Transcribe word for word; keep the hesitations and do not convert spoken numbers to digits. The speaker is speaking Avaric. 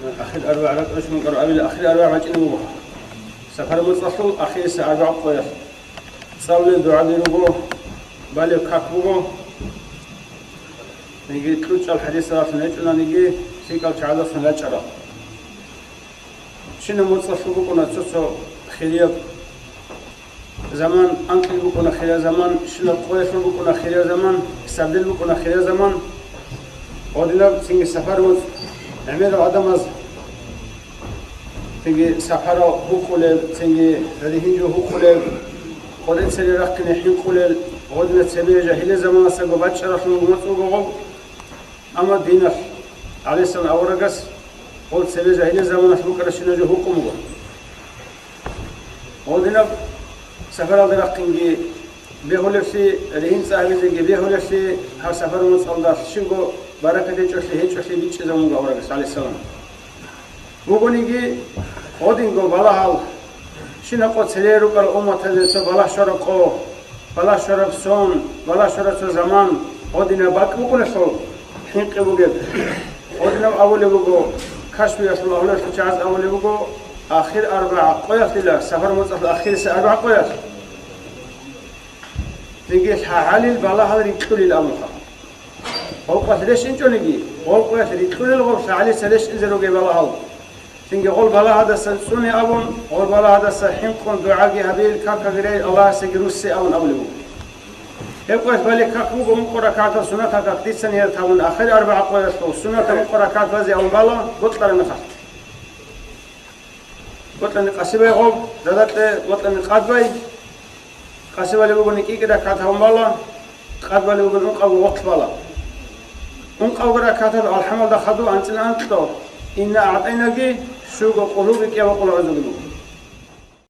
Ахир арбагӀ ракӀалъ мукъараб абила ахир арбагӀ бачӀине буго. Сафар моцӀалъул ахирисеб арбагӀ къоялъ. ЦӀалулел дугӀаби руго, балеб как буго. Цинги кьучӀал хӀадисалъун гьечӀонаниги, лъикӀал чагӀазулъун рачӀарал. Щинаб моцӀалъул букӀуна цо-цо хирияб заман, анкьил букӀуна хирияб заман, щинаб къоялъул букӀуна хирияб заман, сардил букӀуна хирияб заман. Гьодинаб цинги сафар моцӀ гӀемерал гӀадамаз, цинги сапарал гьукъулел, цинги ригьин-жо гьукъулел, къоде цере рахъине хӀинкъулел, гьодина цебе жагьилия заманасаго бачӀаралъун моцӀ буго гъоб. Амма диналъ, гӀалайгьиссалам аварагас, гъол цебе жагьилия заманалъ букӀарабщинаб жо гьукъун буго. Гьодинаб сафаралда рахъинги бегьулеблъи, ригьин цӀа гьабизеги бегьулеблъи, гьаб сафар моцӀалда щибго баракат гьечӀолъи, гьечӀолъи бичӀчӀизабун буго аварагас, гӀалайгьиссалам. Бугониги, гьодинго балагьал, щинаб къо цере рукӀарал умматазе цо балагь щвараб къо, балагь щвараб сон, балагь щвараб цо заман гьодинаб бакӀ букӀуналъул хӀинкъи бугеб. Гьодинаб абулеб буго, кашфиялъул агьлуялъул чагӀаз абулеб буго, ахир арбагӀ къоялъила, сафар моцӀалъ ахирисеб арбагӀ къоялъ. Цинги лъагӀалил балагьал рикьулел абунха. Гъолкъоялъ рещтӀинчӀониги, гъолкъоялъ рикьулел гъоб лъагӀалица рещтӀинзе ругел балагьал. Цинги гъол балагьадасан цӀуне абун, гъол балагьадаса хӀинкъун дугӀаги гьабил, какаги рей, Аллагьасеги руссе абун абулеб буго. Гьеб къоялъ балеб как буго ункъо ракагӀатал суннатал как, дица ният гьабун, ахир арбагӀ къоялъул суннатал ункъо ракагӀат базе абун бала, бокьараб мехалъ. Бокьани къасибай гъоб, дадакье бокьани къадбай, къасибали бугони кӀикӀи ракагӀат гьабун бала, къадбали бугони ункъавго вокьбала. Ункъавго ракагӀатал алхӀамалда хадув анцӀила анкьго, инна агӀтӀайнаги, щуго къулгьуги кӀиябго къулгӀузуги буго.